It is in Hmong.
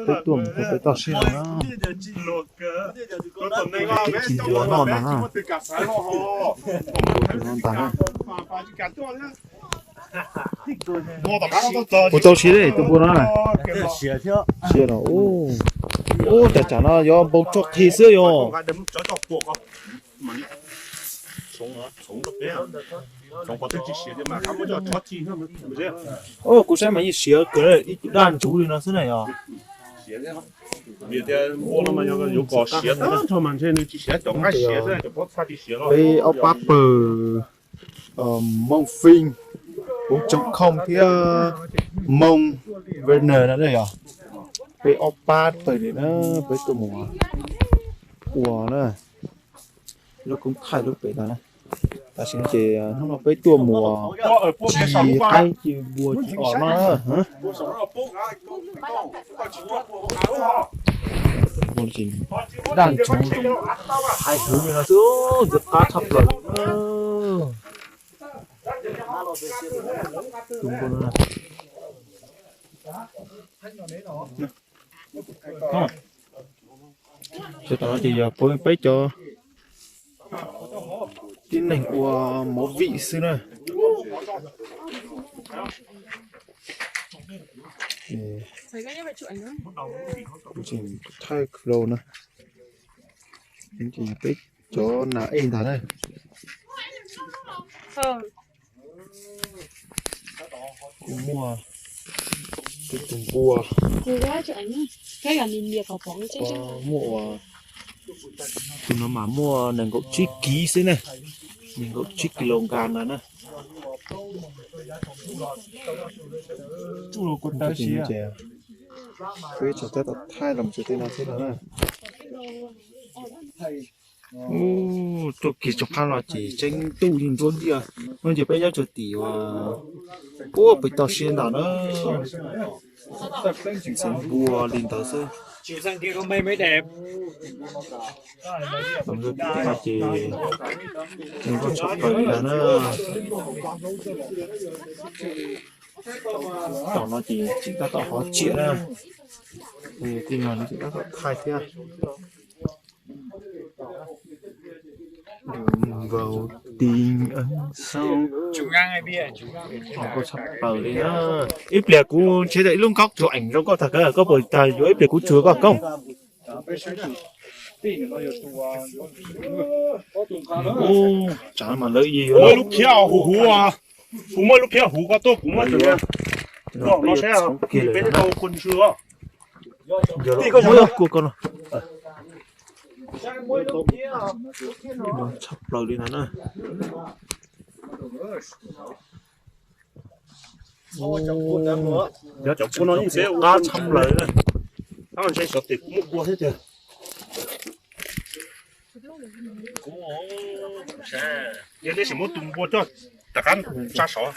Peb tuaj mus peb toj siab no na. Peb tsis ncuav noj no na. Ua tau siab li tus npua no na. Siab los ub. Ub, cas tsam no yuav npau tso qhi xwb yog. Ub, kuv saib mas yeej siav kawg, ib tug daj ntsuv li no xwb na yog. Peb ob pab pawg Mooj Fij, Puv Tsoom Khooj thiab Mooj Werner no na yog. Peb ob pab pawg li na, peb tuaj mus ua na, lub koob thaij lub pem ntag na. Tam sim no ces hnub no peb tuaj mus ci qaib ci npua ci os no. Daj ntsuv hais hwv li no xwb, ntxim qab tshaj plaws. Tus npua no. Ces tam no ces yog peb cov tib neeg ua movie xwb na. Thaij khlo na. Ces yog peb cov nas ej ntag na. Kuj muaj tus npua, muaj ua, tus no mas muaj nees nkaum tsib kiv xwb na, nees nkaum tsib kis lus nkas ntag na. Peb tseem tab tom thaij los mus txog tej no xwb no na. Ub, tuaj kiag tsoom qab no ces tseeb ntuj yeej ntsuab ntiag. No ces peb nyob rau tim uas, ub, pem toj siab ntag na. Tseem xeev npua li ntawd xwb. Ces zoo nkauj tshaj plaws li ntag na. Tom no ces tseem tab tom hov tsiam na. Tej no tseem tab tom thaij thiab. Nkaus ti xau, zoo nkauj tshaj plaws li na. Ib pliag kuv ntshe ib lub nkaub tsuag eem zoo nkauj tag kawg, koj puas tag yuav ib pliag kuv tsuag koj koob. Ub, tsam mas lawv yeej yuav muaj lub phiab huv huv, kuv muaj lub phiab huv koj tuaj kuv muab tsuag. Koj no saib, peb tau kua ntswg os. Yog kua koj no. Tshaj plaws li no na. Yog cov kua no yeej qab tshaj plaws na. Tab ntshe xyov tes kuv muaj kua thiab tiag. Yog nej sim muab tus npua coj rov qab tsa sov.